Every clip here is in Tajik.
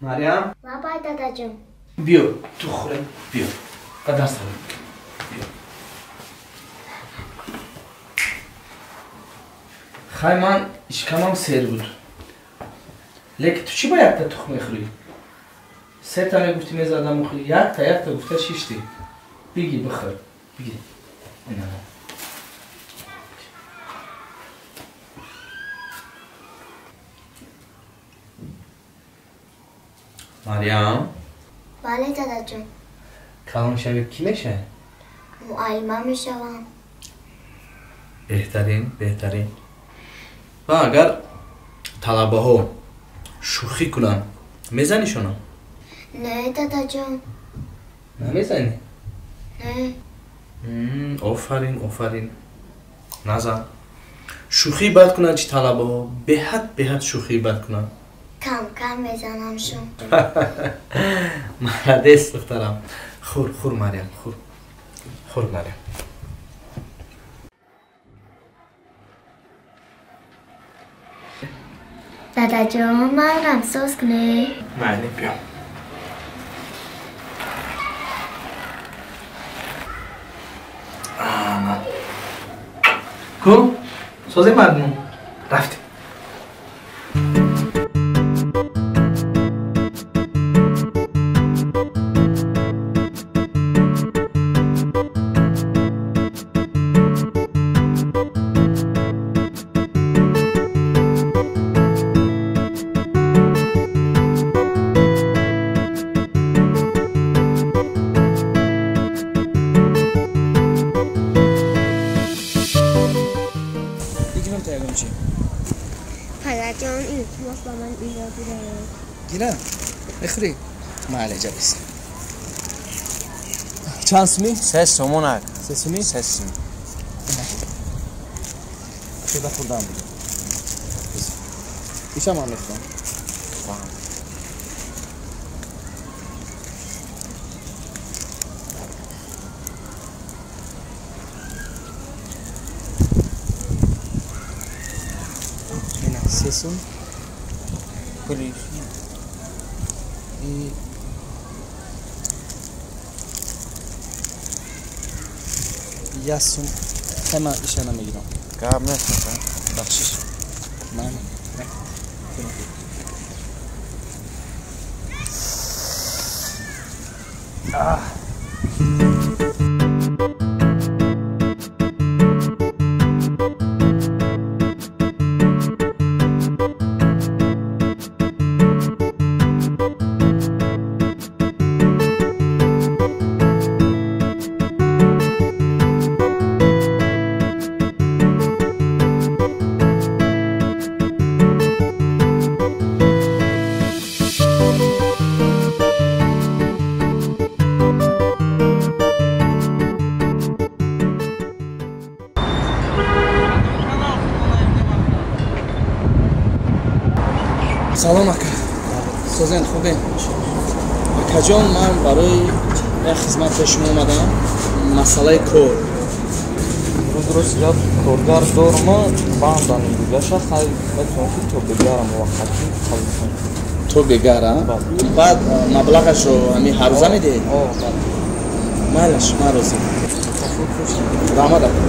Марьям? Лабай, дадаҷон. Биё, ту хӯре, биё. Ба дарс равем. Биё. Хай, ман ишкамам сер буд. Лекин ту чӣ ба якта тухм мехӯрӣ? Сета мегуфтӣ мезадам мухӯрӣ, якта якта гуфта шиштӣ. Бигир, бихӯр. Бигир. Ина. Марьям? Бале, дадаҷон. Калон шавӣ кӣ мешавӣ? Муаллима мешавам. Беҳтарин, беҳтарин. Ва агар талабаҳо шӯхӣ кунанд, мезанишонам? Не, дадаҷон. Намезанӣ? Не. Офарин, офарин. Назан. Шӯхӣ бад кунанд чи талабаҳо? Беҳад, беҳад шӯхӣ бад кунанд. Кам кам мезанамшон. Молодец, духтарам. Хур, хур, Марьям, хур. Хур, Марьям. Дадаҷон, манам соз кунед. Майли, биё. Ана. Ку? Созем мардум. Рафтем. падарҷон, илтимос, ба ман ино гиред. Гирам? Мехӯрӣ? Майли, ҷалис. Чанд сумӣ? Се сомонак. Се сумӣ? Се сум. Шуда хӯрдам буд. Иша ман мехӯрам. Се сум. Пули и як сум. Хема иша намегирам. Гап нест. Бахшиш. Ман. Салом, ака. Созен, хубем? Акаҷон, ман барои як хизмат ба шумо омадам. Масъалаи кор. Дуруст гап, коргар дорма, бандан дигаша, хай метавонам ки то бегара муваққатӣ қабул кунам. То бегара? Баъд маблағашро ҳами ҳаррӯза медиҳед? О, бале. Майлаш, ман розӣ. Раҳмат, ака.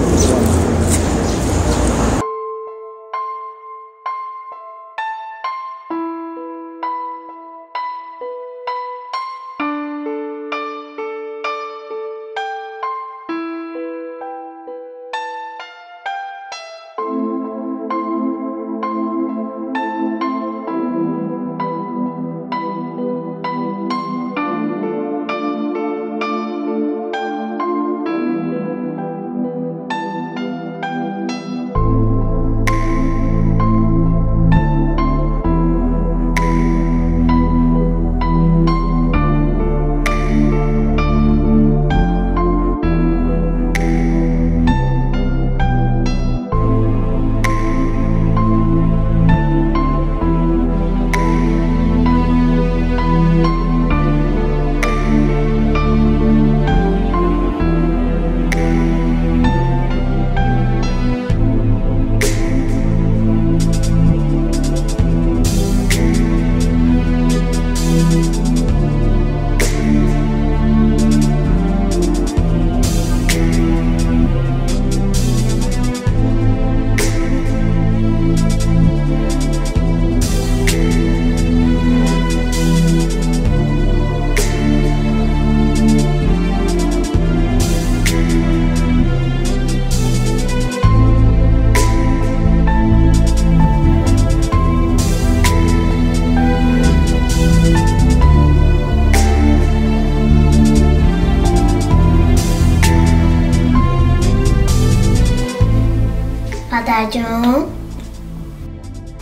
Дадаҷон,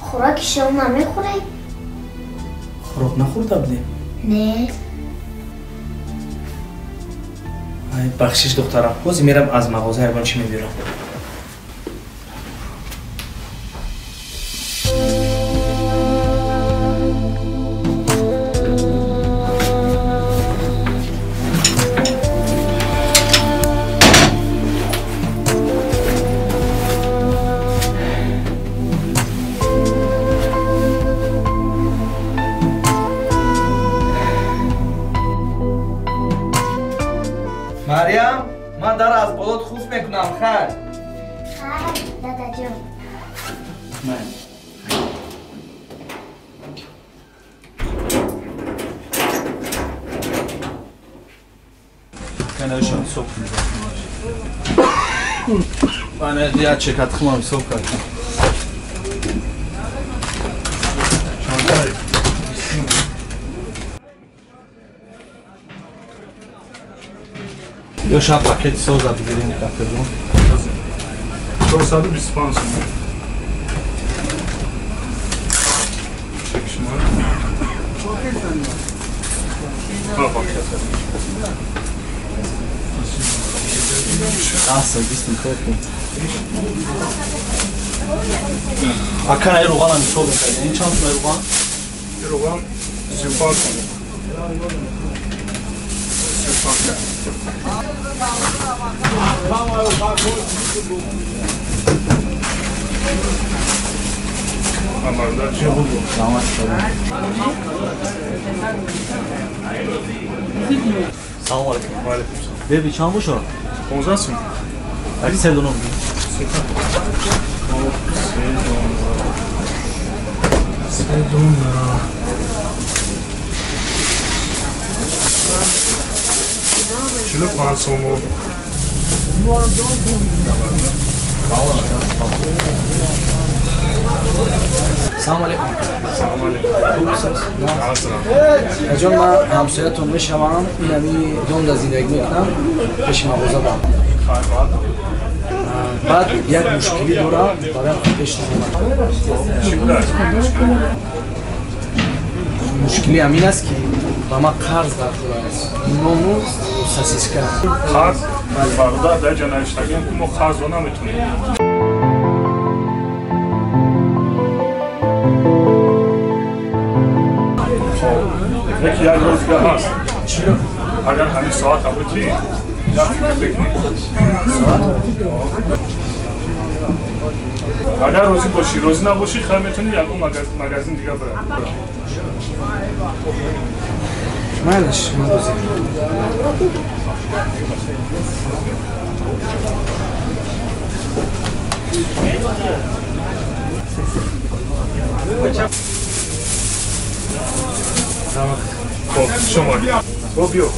хӯроки шом намехӯред? Хӯрок нахӯрда будем? Не. Ай, бахшиш духтарам, ҳозир мерам аз мағоза ягон чӣ мебирам. Марьям, ман дар аз болот хуф мекунам, хайр. Хайр, дадаҷон. Ман. Канашон ҳисоб кунед. Ман як чека тухмам ҳисоб кардам. Ё шаб пакети соза бигирем кафедон. 425 сомон. Чек шумо. Пакет. Аса, 20 Ака ай руғанам ҳисоб мекардем. Ин чанд сум руған? Руған 35 сомон. 35. Салом алейкум. Ва алейкум салом. Беби чанд бошад? 15 сум. Аки се дона. Се дона. 45 сомон. Салом алейкум. Салом алейкум. Аҷон, ман ҳамсоятон мешавам, инами донда зиндагӣ мекунам, пеши мағоза бам. Баъд як мушкилӣ дорам, бароям пеш наомад. Чӣ будааст? Мушкилӣ ҳамин аст, ки ба ман қарз даркор аст. Нону сосиска. Қарз? Бародар, дар ҷо навиштагем, ки мо қарзро наметонем. Яки як рӯз дига ҳаст. Агар ҳамин соат ҳабути, як фикр бикунед. Агар розӣ бошӣ, розӣ набошӣ, хайр метавонӣ ягон магазин дига бирав. Майлаш, ман розӣ. Хоб, шумо. Бо биё.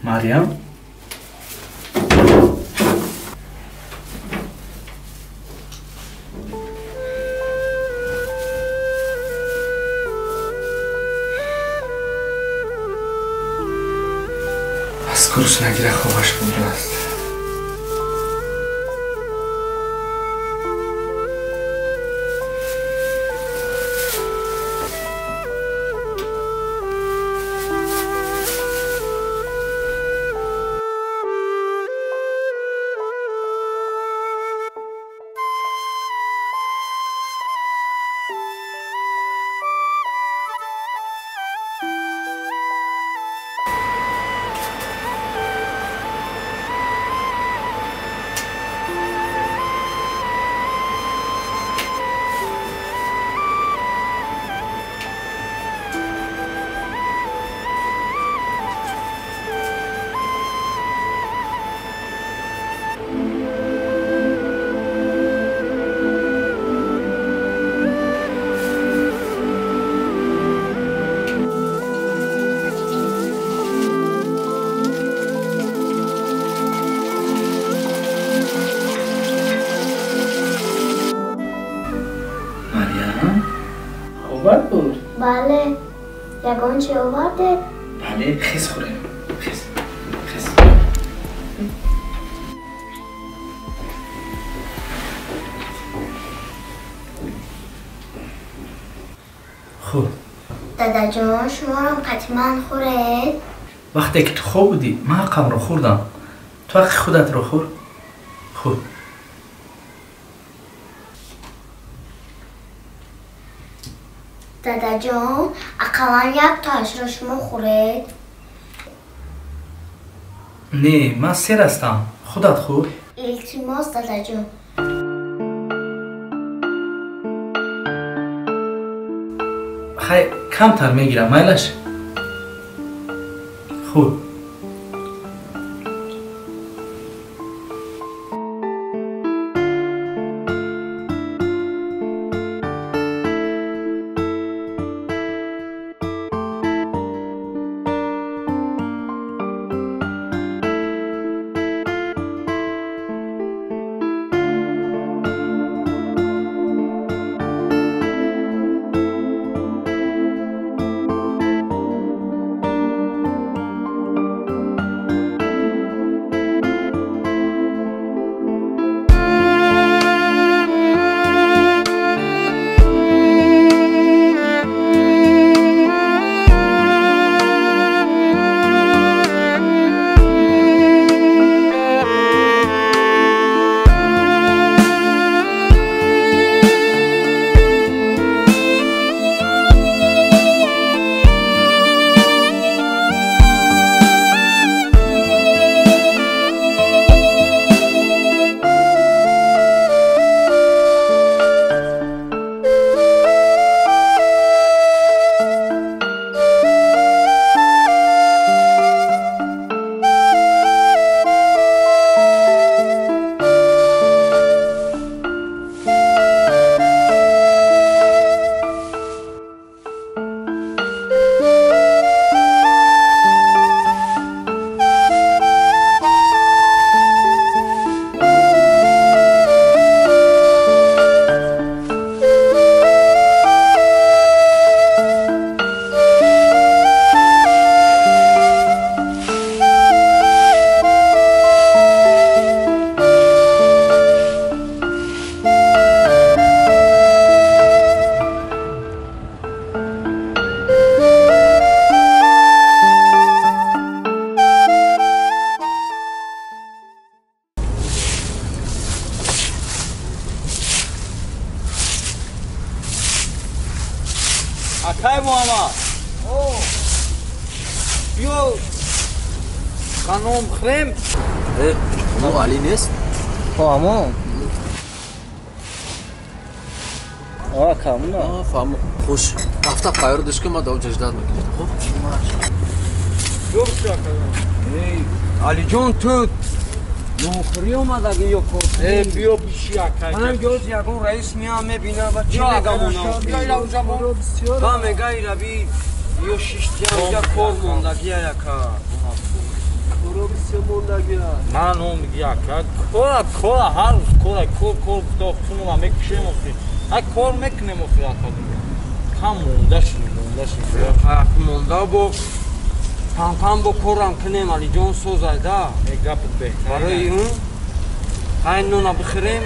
Марьям? Аз курс нагира хобаш бурдааст. Ягон чӣ овардед? Бале, хис хӯрем. Хис. Хис. Хӯр. Дадаҷон, шуморам қатъиман хӯред. Вақте ки ту хоб будӣ, ман ҳаққамро хӯрдам. Ту ҳаққи худатро хӯр. Хӯр. Дадаҷон, ақаллан яктоашро шумо хӯред. Не, ман сер ҳастам. Худат хӯр. Илтимос, дадаҷон. Хай, камтар мегирам, майлаш? Хӯр. Акай Муҳаммад. Биё қаном хӯрем. Мо Али нест? Ҳамон. Камна. Фаҳмо. Хуш. Рафта тайёр диш ки ма дав ҷаждат мекунем. Хуб? Эй, Алиҷон, ту нохӯрӣ омадагӣ ё кор? Э, биё биши акай. Манам ёз ягон раис меам мебинам ва чӣ мегам она? Биё ира уҷа бо. Ба мега ира би ё шиштиям я кор мондагия яка. Ман он меги ака. Кора, кора, ҳар рӯз кора, кор, кор гуфта хунума мекушем охи. Ҳай кор мекунем охи ака. Кам монда шудем, монда шудем. Монда бо кам-кам бо корам кунем, Алиҷон созайда. Э, гапат беҳтар. Барои он ҳай нона бихӯрем,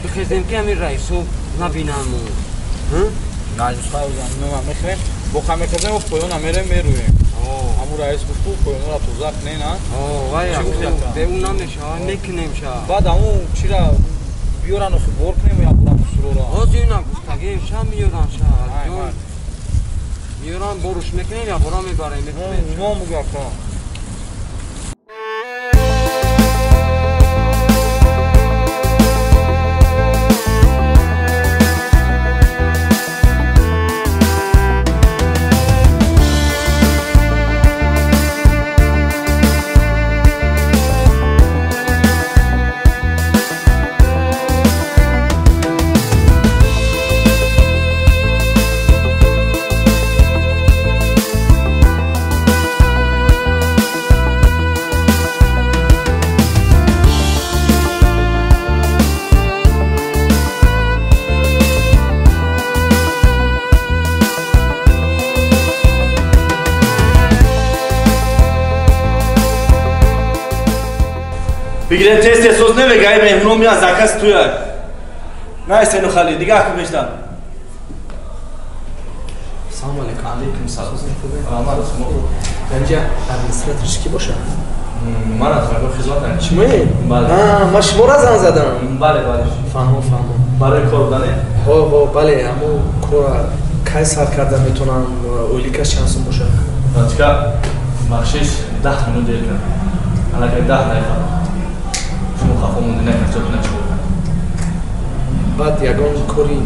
бихезем ки ҳамин раисо набинам. Наҷусҳай нона мехӯрем, бо ха мехезем, поёна мерем, мерӯем. Ҳамун раис гуфт, поёнора тоза кунен, а? Вай, бе ӯ намешава, мекунем ша. Баъд ҳамун чира биёран охи бор кунем я бура мусурора. Ҳозир ина гуфтагем ша миёран ша, Алиҷон. Миёран боруш мекунем я бора мебарем, мекунем. Ном бугака. Бигирем тез тез соз намега, ай меҳмон меяд заказ туя. На истену хали, дига аку мешдам. Салом алейкум. Алейкум салом. Раҳмат шумо. Ганҷа администратор ки боша? Ман аз рагои хизмат намекунам. Шумоед? Бале. Ман шуморо занг задам. Бале, бале. Фаҳмо, фаҳмо. Барои кор будане? Ҳо, ҳо, бале, ҳамо кора кай сар карда метавонам, ойликаш чанд сум бошад? Бачка, бахшиш 10 минут дер кард. Аллакай 10 дақиқа. Шумо хафо монди накард, чоп нашуд. Баъд ягон кори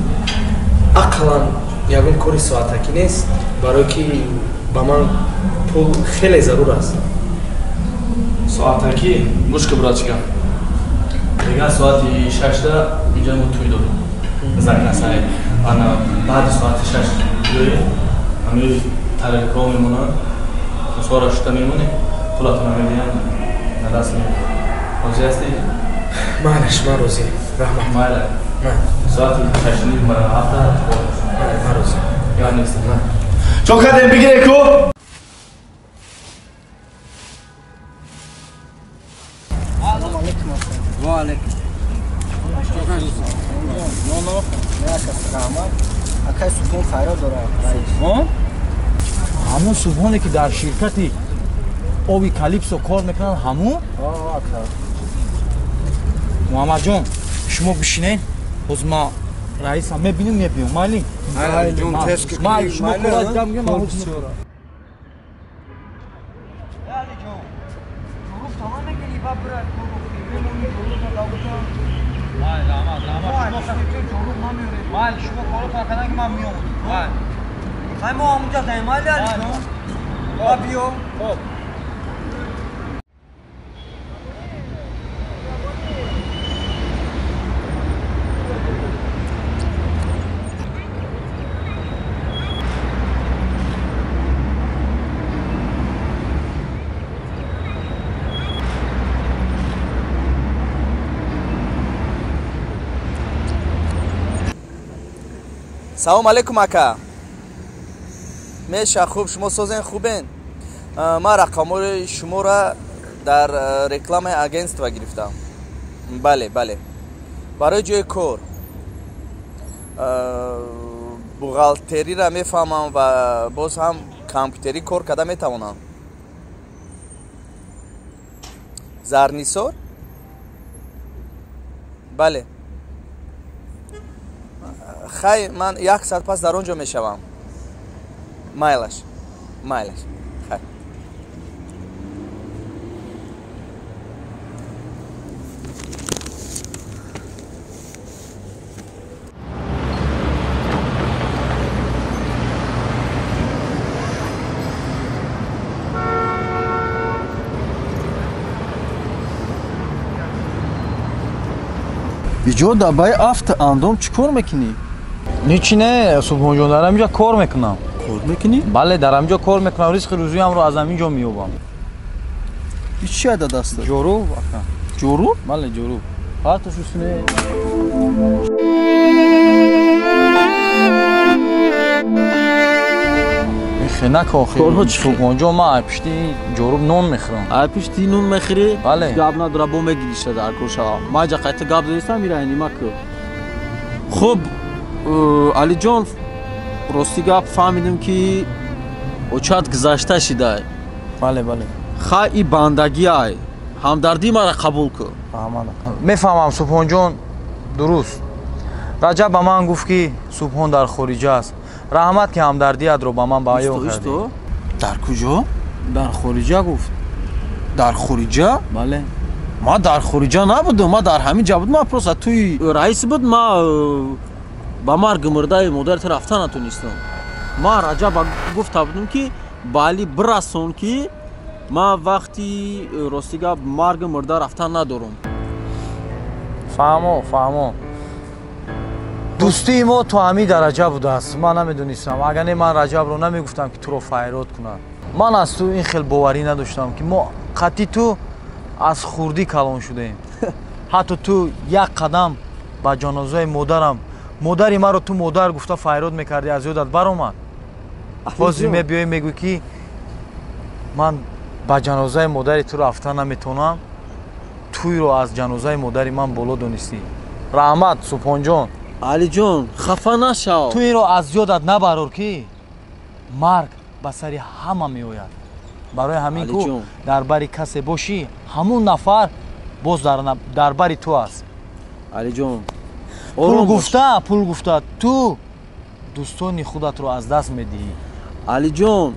ақаллан ягон кори соатакӣ нест, барое ки ба ман пул хеле зарур аст. Соатакӣ гӯш ки братчика. Дигар соати 6-да инҷа мо тӯй дорем. Занг насай. Ана баъди соати 6 биёед, ҳамин тарелкаҳо мемонанд, сора шута мемонем, пулатонро медиҳам, на даст мемонем. Розӣ ҳастӣ? Майлаш, ман розӣ. Раҳмат. Майла. Соати 6:30 7 ман розӣ. Я нест. Чо кардем бигире ку? Ва алейкум. Акай Субҳон фарёд дорад. Субҳон? Ҳамун Субҳоне ки дар ширкати оби Калипсо кор мекунанд, ҳамун? Ака. Муҳаммадҷон, шумо бишинед, ҳоз ман раисам мебинем, мебиём. Майли? Майли, ҷон, тез ки Майли, шумо кора дидам, мегӯям, ман ҳоз Майли, шумо коротон кардан ки ман меомадам. Майли. Хай мо ҳамунҷа даем, майли Алиҷон. Ба биё. Хоб. Салом алейкум ака. Меша хуб, шумо созен хубен? Ман рақамҳои шуморо дар рекламаи агентства гирифтам. Бале, бале. Барои ҷои кор. Бухгалтериро мефаҳмам ва боз ҳам компютерӣ кор карда метавонам. Зарнисор? Бале. Хай, ман як соат пас дар он ҷо мешавам. Майлаш, майлаш. Хай. Иҷо дар баи афт андом чӣ кор мекунӣ? Ничи не, Субҳонҷон, дар ҳаминҷо кор мекунам. Кор мекунӣ? Бале, дар ҳаминҷо кор мекунам, ризқи рӯзиамро аз ҳамин ҷо меёбам. Ин чи ада дастат? Ҷоруб, ака. Ҷоруб? Бале, ҷоруб. Ҳатто шусне. Хе накохи. Корҳо чӣ? Субҳонҷон, ман ай пишти ҷоруб нон мехӯрам. Ай пишти нон мехӯрӣ? Бале. Гап надора, бо мегириша дар кор шава. Ман ҷа қайта гап задистам, ира нима ку. Хуб, Алиҷон, рости гап фаҳмидем ки очат гузашта шидай. Бале, бале. Хай, и бандагиай. Ҳамдардии маро қабул кун. Мефаҳмам, Субҳонҷон, дуруст. Раҷаб ба ман гуфт ки Субҳон дар хориҷа аст. Раҳмат ки ҳамдардиятро ба ман баён кардӣ. Дар куҷо? Дар хориҷа гуфт. Дар хориҷа? Бале. Ман дар хориҷа набудам, ман дар ҳамин ҷа будам, ман просто туи раис буд, ман ба марги мурдаи модарат рафта натонистам. Ман Раҷаб гуфта будам ки ба Али бирасон ки ман вақти рости гап марги мурда рафтан надорам. Фаҳмо, фаҳмо. Дӯстии мо то ҳамин дараҷа будааст. Ман намедонистам. Агар не ман Раҷабро намегуфтам ки туро файрод кунад. Ман аз ту ин хел боварӣ надоштам ки мо қатъи ту аз хурдӣ калон шудаем. Ҳатто ту як қадам ба ҷанозаи модарам, модари маро ту модар гуфта файрод мекардӣ, аз ёдат баромад. Ҳозир мебиёӣ мегӯӣ ки ман ба ҷанозаи модари ту рафта наметавонам. Тӯйро аз ҷанозаи модари ман боло донистӣ. Раҳмат, Субҳонҷон. Алиҷон, хафа нашав. Ту инро аз ёдат набарор, ки марг ба сари ҳама меояд. Барои ҳамин ку дар бари касе бошӣ, ҳамун нафар боз дар бари ту аст. Алиҷон, пул гуфта ту дӯстони худатро аз даст медиҳӣ. Алиҷон,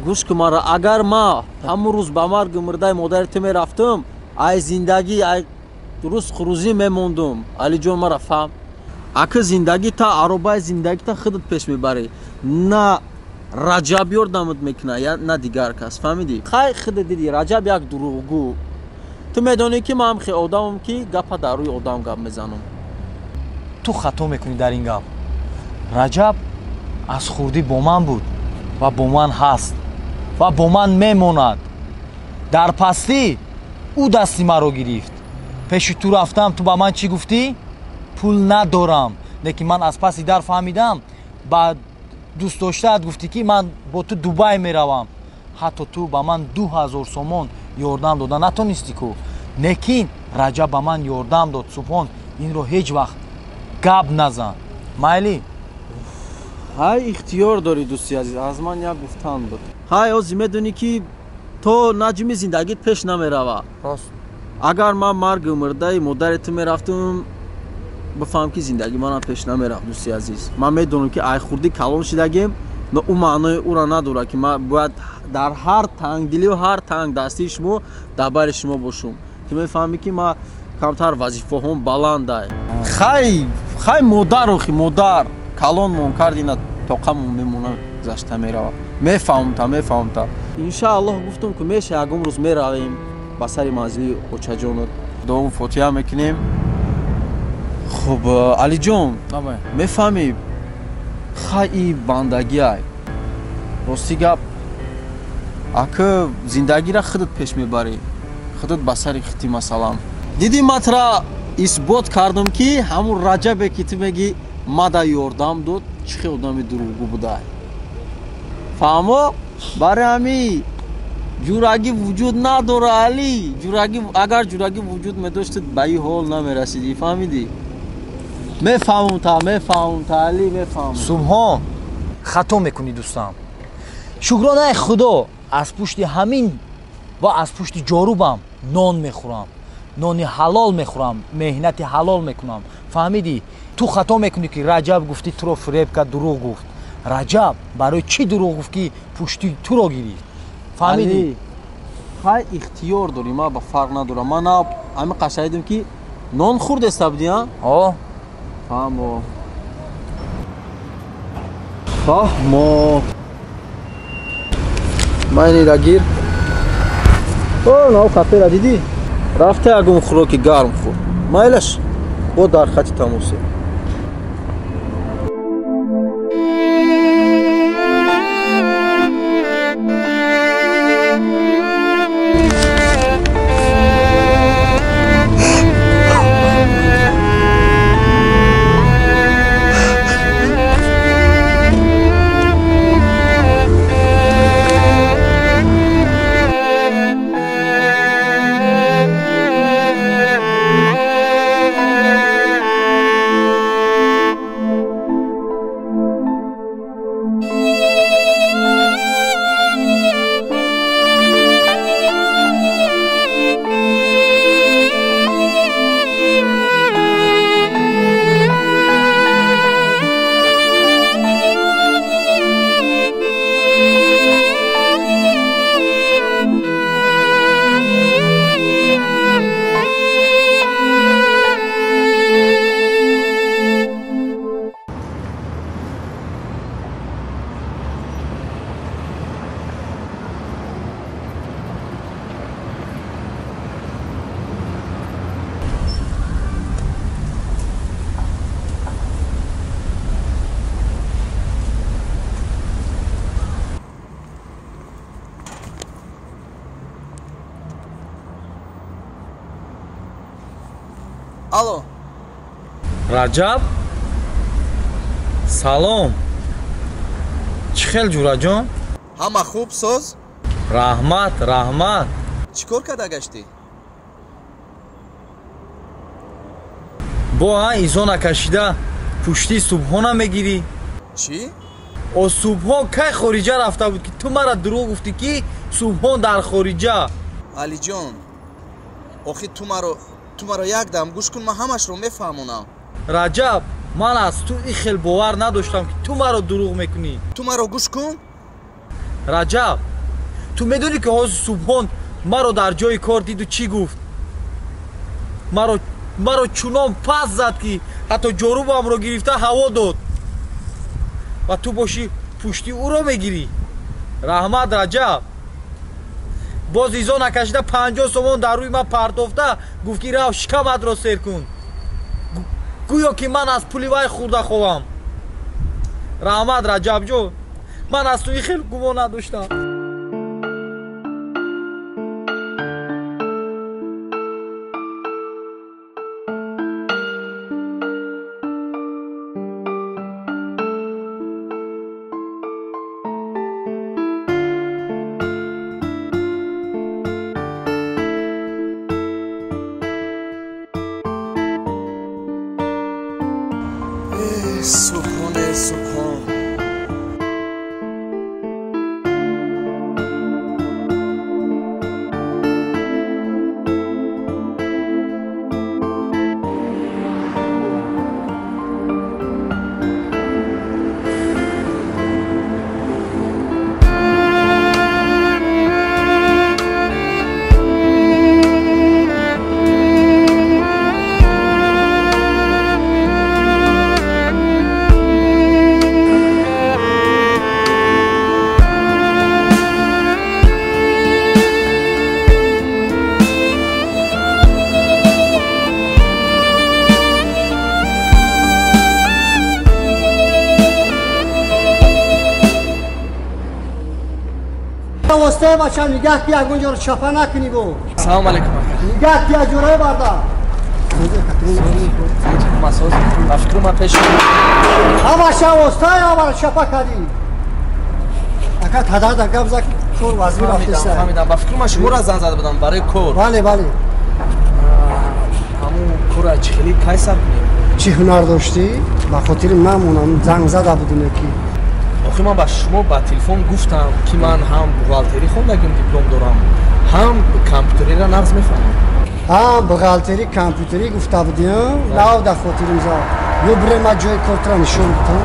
гӯш кун маро, агар ман ҳамун рӯз ба марги мурдаи модари ту мерафтам, ай зиндагӣ, ай рӯз хурӯзӣ мемондум. Алиҷон, маро фаҳм. Ака зиндагӣ та аробаи зиндагӣ та худат пеш мебарӣ. На Раҷаб ёрдамат мекунад, на дигар кас, фаҳмидӣ? Хай худат дидӣ, Раҷаб як дурӯғгӯ. Ту медонӣ ки ман хе одамам, ки гапа дар рӯи одам гап мезанам. Ту хато мекунӣ дар ин гап. Раҷаб аз хурдӣ бо ман буд ва бо ман ҳаст ва бо ман мемонад. Дар пастӣ ӯ дасти маро гирифт. Пеши ту рафтам, ту ба ман чӣ гуфтӣ? Пул надорам. Лекин ман аз паси дар фаҳмидам, ба дӯст доштаат гуфтӣ, ки ман бо ту Дубай меравам. Ҳатто ту ба ман 2000 сомон ёрдам дода натонистӣ ку. Лекин Раҷаб ба ман ёрдам дод. Субҳон, инро ҳеҷ вақт гап назан. Майли? Ҳай, ихтиёр дорӣ, дӯсти азиз, аз ман як гуфтан буд. Ҳай, ози медонӣ, ки то наҷми зиндагит пеш намерава. Рост. Агар ман марги мурдаи модари ту мерафтум, бифаҳм, ки зиндагӣ манам пеш намерафт, дӯсти азиз. Ман медонам, ки ай хурдӣ калон шидагем, но ӯ маънои ӯро надорад, ки ман бояд дар ҳар тангдилию ҳар тангдастии шумо дар бари шумо бошум. Ту мефаҳмӣ, ки ман камтар вазифаҳом баландай. Хай, модар, охи модар калонмон кард, ина тоқамон мемона, гузашта мерава. Мефаҳмта, мефаҳмта. Иншааллоҳ, гуфтум, ки меша ягон рӯз меравем ба сари манзили очаҷонат, дуом фотиҳа мекунем. Хуб, Алиҷон, мефаҳмӣ, хай и бандагиай. Рости гап, ака зиндагиро худат пеш мебарӣ, худат ба сари хити. Масалан, дидӣ, матра исбот кардам, ки ҳамун Раҷабе, ки ту мегӣ мада ёрдам дод, чӣ хел одами дурӯғгӯ будай. Фаҳмо? Барои ҳамин ҷурагӣ вуҷуд надора, Али. Ҷурагӣ, агар ҷурагӣ вуҷуд медошт, ба ин ҳол намерасидӣ, фаҳмидӣ? Мефаҳмам та, мефаҳмам та, Али, мефаҳмам. Субҳон, хато мекунӣ, дӯстам. Шукронаи Худо, аз пушти ҳамин ва аз пушти ҷорубам нон мехӯрам, нони ҳалол мехӯрам, меҳнати ҳалол мекунам, фаҳмидӣ? Ту хато мекунӣ, ки Раҷаб гуфтӣ туро фиреб кард, дурӯғ гуфт. Раҷаб барои чӣ дурӯғ гуфт, ки пушти туро гирифт, фаҳмидӣ? Хай, ихтиёр дорӣ, ман ба фарқ надорам. Ман ҳамин қашайдим, ки нон хӯрдеста будӣ, а? О. Фаҳмо, фаҳмо. Ман инира гир. О, нав кафера дидӣ? Рафта ягон хӯроки гарм хӯр. Майлаш, бо дар хати тамосе. Алло. Раҷаб, салом. Чӣ хел, ҷураҷон? Ҳама хуб, соз. Раҳмат, раҳмат. Чӣ кор карда гаштӣ? Бо изо накашида пушти Субҳона мегирӣ. Чӣ? О Субҳон кай хориҷа рафта буд ки ту мара дурӯғ гуфтӣ ки Субҳон дар хориҷа? Алиҷон, охи ту маро як дам гӯш кун, ман ҳамашро мефаҳмонам. Раҷаб, ман аз ту ин хел бовар надоштам ки ту маро дурӯғ мекунӣ. Ту маро гӯш кун. Раҷаб, ту медонӣ ки ҳозир Субҳон маро дар ҷои кор диду чӣ гуфт? Маро чунон пас зад ки ҳатто ҷорубамро гирифта ҳаво дод. Ва ту бошӣ пушти ӯро мегирӣ. Раҳмат, Раҷаб. Боз изо накашида 50 сомон дар рӯи ман партофта гуфт ки рав шикаматро сер кун. Гӯё ки ман аз пули вай хӯрда ховам. Раҳмат, Раҷабҷон, ман аз ту ин хел гумон надоштам. Субҳоне, Субҳон. واسطه بچم نگه که اونجا رو چپه نکنی بو. سلام علیکم. نگه که جوره برده. فکر من پیش همش واسطه اول چپه کردی. اگه تداد گپ زد کور وزیر رفته. فهمیدم. با فکر من شما را زنگ زده بودم برای کور. بله بله. همون کور چه خیلی کی سر کنیم؟ چی هنر داشتی؟ به خاطر من مونم زنگ زده بودم که охи ман ба шумо ба телефон гуфтам ки ман ҳам бухгалтерӣ хондагим диплом дорам, ҳам компютериро нағз мефаҳмам. Ҳам бухгалтерӣ компютерӣ гуфта будем, нав дар хотирим зад. Ё бирем ман ҷои кортро нишон бидам.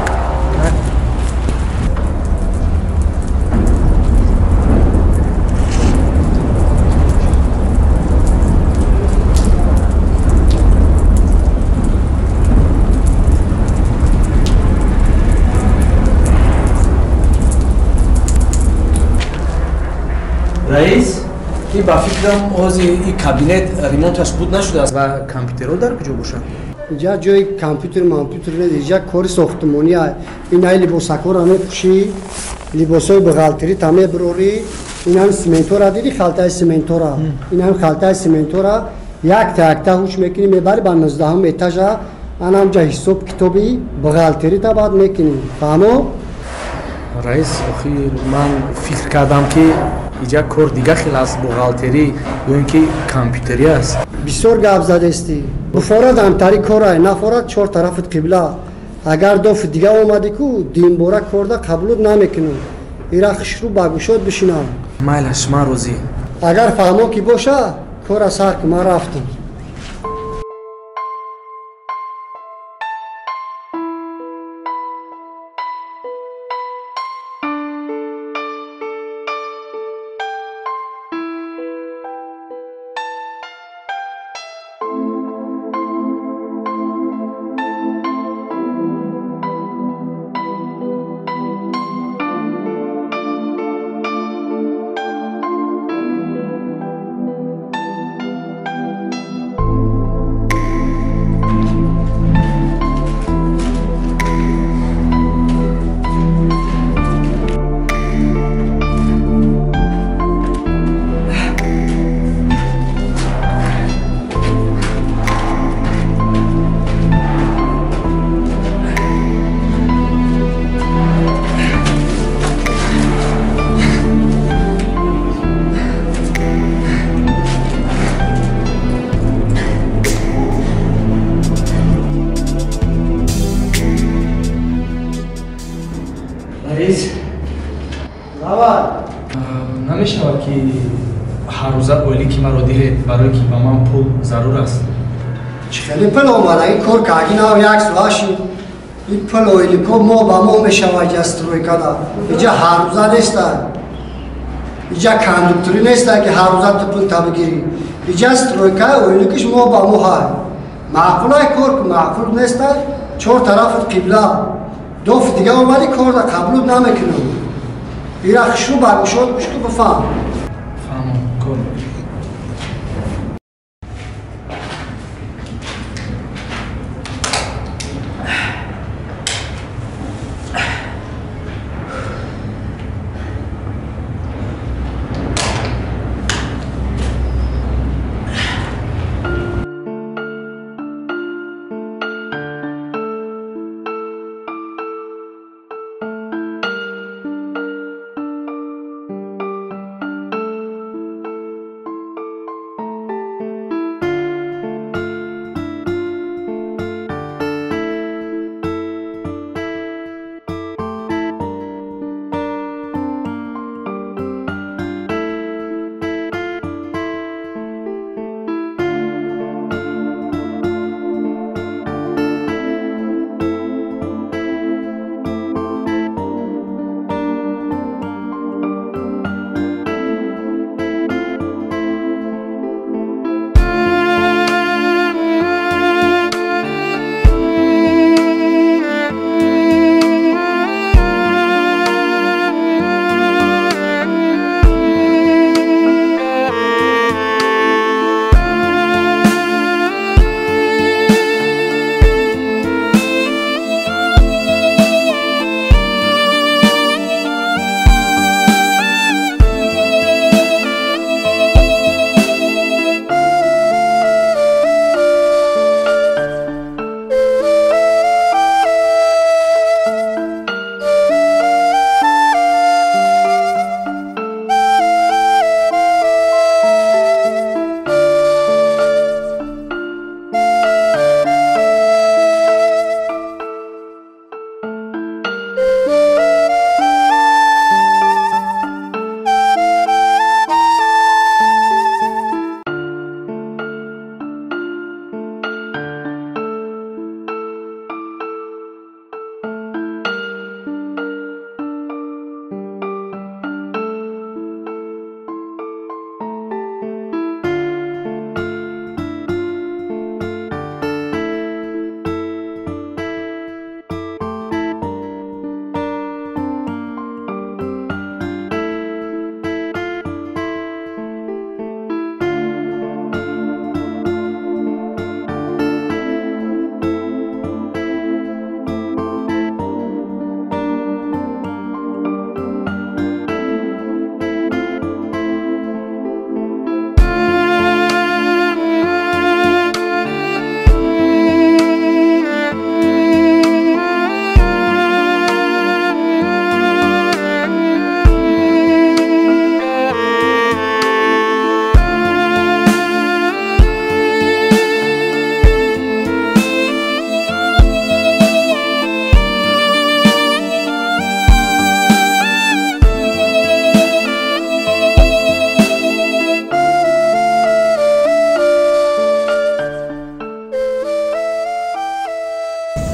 Раис, и ба фикрам ҳозир и кабинет ремонташ буд нашудааст ва компютерҳо дар куҷо бошанд? Инҷа ҷои компютер мампютер нест, инҷа кори сохтмонӣ. Ин ай либосакҳоро мепӯшӣ, либосҳои бухгалтерита мебирорӣ, ин ҳам симентора диди, халтаи симентора. Ин ҳам халтаи симентора якта якта ҳуш мекунӣ, мебарӣ ба 19 этажа, ан ҳамҷа ҳисоб китоби бухгалтерита баъд мекунӣ. Фаҳмо? Раис, охи ман фикр кардам ки иҷа кор дига хел аст, бухгалтерӣ ё ин ки компютерӣ аст. Бисёр гап задестӣ. Буфорад ҳамтари корай, нафорад чор тарафат қибла. Агар дофи дига омадӣ ку димбора корда қабулут намекунам. Ира хушрӯ ба гӯшот бишинам. Майлаш, ман розӣ. Агар фаҳмо ки боша, кора сар ку, ман рафтам. Намешавад ки ҳаррӯза ойлики маро диҳед, барое ки ба ман пул зарур аст. Чӣ хеле пул омада? Ин кор карди нав як соат шуд. Ин пул ойлико моҳ ба моҳ мешавад иҷа стройкада. Иҷа ҳаррӯза неста. Иҷа кондукторӣ неста ки ҳаррӯза ту пул та бигирӣ. Иҷа стройка ойликиш моҳ ба моҳ ҳай. Маъқулай кор ку, маъқул неста. Чор тарафат қибла. Доф дига омадӣ корда қабулут намекунам. Ира хушрӯ баргушод гӯш ку бифаҳм. Фаҳмам, кор.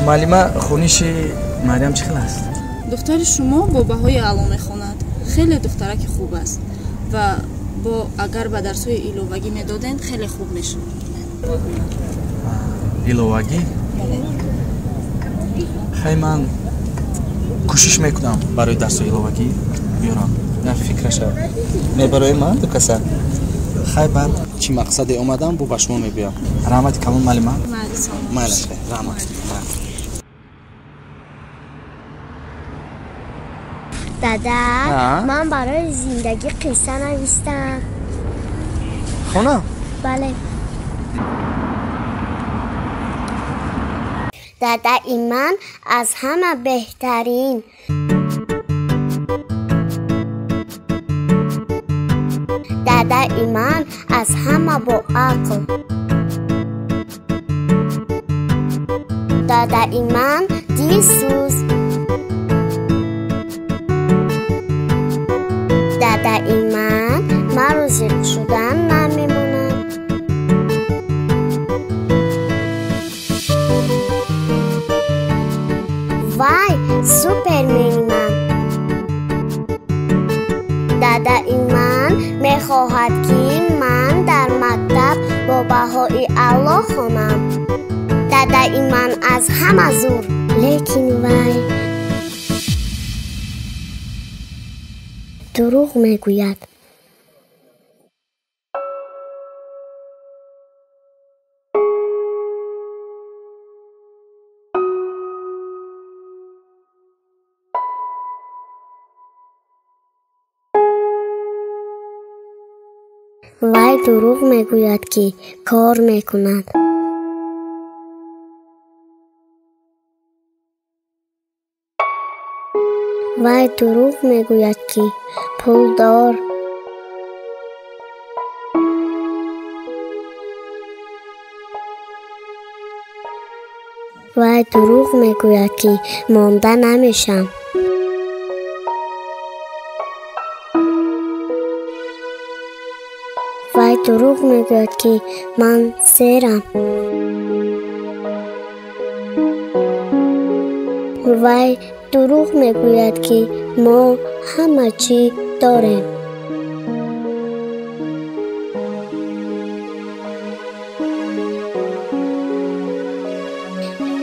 Муаллима, хониши Марьям чӣ хел аст? Духтари шумо бо баҳои аъло мехонад. Хеле духтараки хуб аст ва бо агар ба дарсҳои иловагӣ медоден, хеле хуб мешуд. Иловагӣ? Хай, ман кӯшиш мекунам барои дарсҳои иловагӣ биёрам. На фикраша мебарои ман ду каса. Хай, баъд чӣ мақсаде омадам, бо ба шумо мебиём. Раҳмати калон, муаллима. Майли, раҳмат. Дада, ман барои зиндагӣ қисса навистам. Хона? Бале. Дадаи ман аз ҳама беҳтарин. Дадаи ман аз ҳама боақл. Дадаи ман дилсӯз. Дадаи ман Маро зиқ шудан намемонад. Вай супермени ман. Дадаи ман мехоҳад, ки ман дар мактаб бо баҳои аъло хонам. Дадаи ман аз ҳама зур, лекин вай дурӯғ мегӯяд. Вай дурӯғ мегӯяд, ки кор мекунад. Вай дурӯғ мегӯяд, ки пулдор. Вай дурӯғ мегӯяд, ки монда намешам. Вай дурӯғ мегӯяд, ки ман серам. Вай дурӯғ мегӯяд, ки мо ҳама чӣ дорем.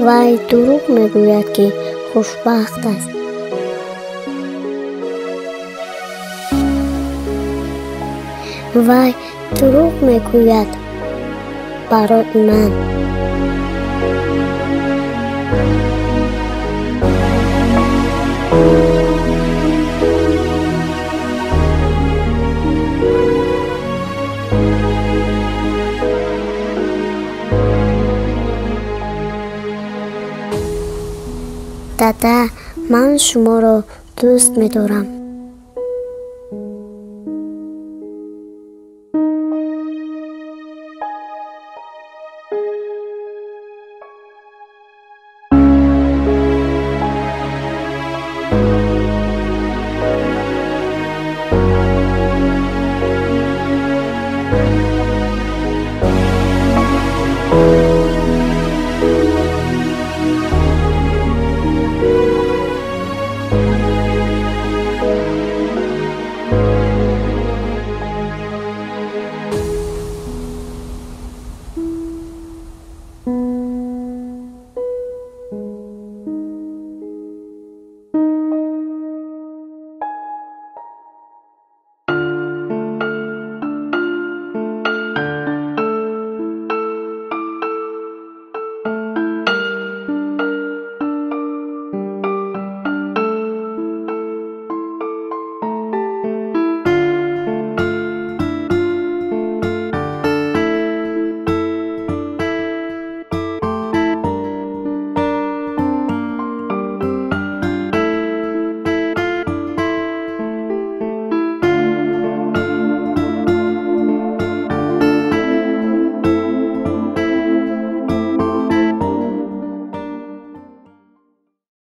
Вай дурӯғ мегӯяд, ки хушбахт аст. Вай дурӯғ мегӯяд барои ман. Дада, ман шуморо дӯст медорам.